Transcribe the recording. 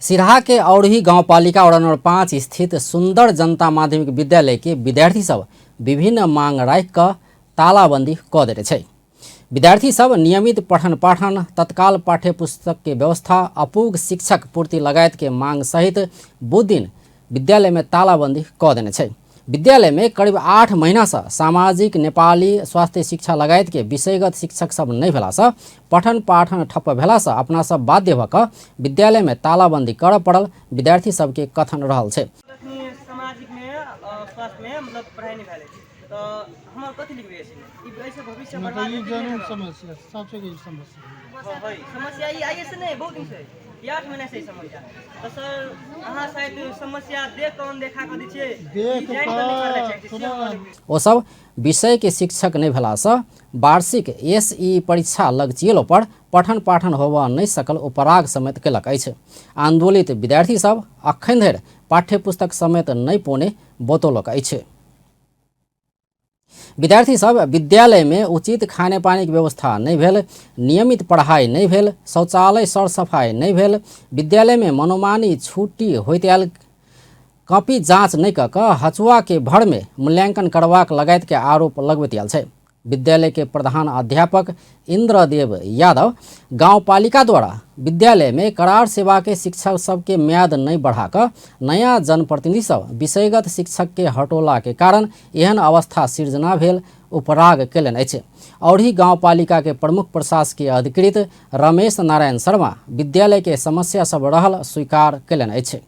सिरहा के औरही गाउँपालिका वडा नम्बर 5 स्थित सुन्दर जनता माध्यमिक विद्यालय के विद्यार्थी सब विभिन्न मांग राखि कऽ तालाबंदी कऽ देने छै। विद्यार्थी सब नियमित पठन पाठन, तत्काल पाठ्य पुस्तक के व्यवस्था, अपूग शिक्षक पूर्ति लगायत के मांग सहित बुध दिन विद्यालय में तालाबंदी कऽ देने छै। विद्यालय में करीब 8 महीना से सामाजिक, नेपाली, स्वास्थ्य शिक्षा लगायत के विषयगत शिक्षक सब नहीं भेला से पठन पाठन ठप्प भेला से अपना सब बाध्य भऽ कऽ विद्यालय में तालाबंदी करऽ पड़ल विद्यार्थी सबके कथन रहल छै। सामाजिक में स्वास्थ्य में मतलब पढ़ाई नहीं भेलै तऽ हमर कथी लिखबै ई एहिसँ भविष्य बर्बाद ई हेतै कि नहि जरूर हेतै? समस्या सबसे ई समस्या। हँ, समस्या ई आइए से नहि, बहुत दिनसँ ई 8 महीनासँ ई समस्या। तऽ सर, अहाँ शायद समस्या देख कऽ अनदेखा कऽ दै छियै, देख ई जानि कऽ नहि करऽ चाहै छियै, से सुनऽ हमरा लिखबै। ओ सब विषय के शिक्षक नहि भेलासँ वार्षिक एस ई परीक्षा लगचियलो पर पठन पाठन होबऽ नहि सकल उपराग समेत केलक अछि। आंदोलित विद्यार्थी सब अखन धरि पाठ्यपुस्तक समेत नहि पौने बतौलक अछि। विद्यार्थी सब विद्यालय में उचित खाने पानी के व्यवस्था नहीं भेल, नियमित पढ़ाई नहीं भेल, शौचालय सर सफाई नहीं भेल, विद्यालय में मनोमानी छुट्टी होइत आयल, कॉपी जांच नहीं कऽ कऽ हचुआ के भर में मूल्यांकन करबाक लगायत के आरोप लगबैत आयल छै। विद्यालय के प्रधान अध्यापक इंद्रदेव यादव गांवपालिका द्वारा विद्यालय में करार सेवा के शिक्षक सबके म्याद नहीं बढ़ा कऽ नया जनप्रतिनिधि सब विषयगत शिक्षक के हटौला के कारण एहन अवस्था सिर्जना भेल उपराग केलनि अछि। औरही गांवपालिका के प्रमुख प्रशासकीय अधिकृत रमेश नारायण शर्मा विद्यालय के समस्या सब रहल स्वीकार केलनि अछि।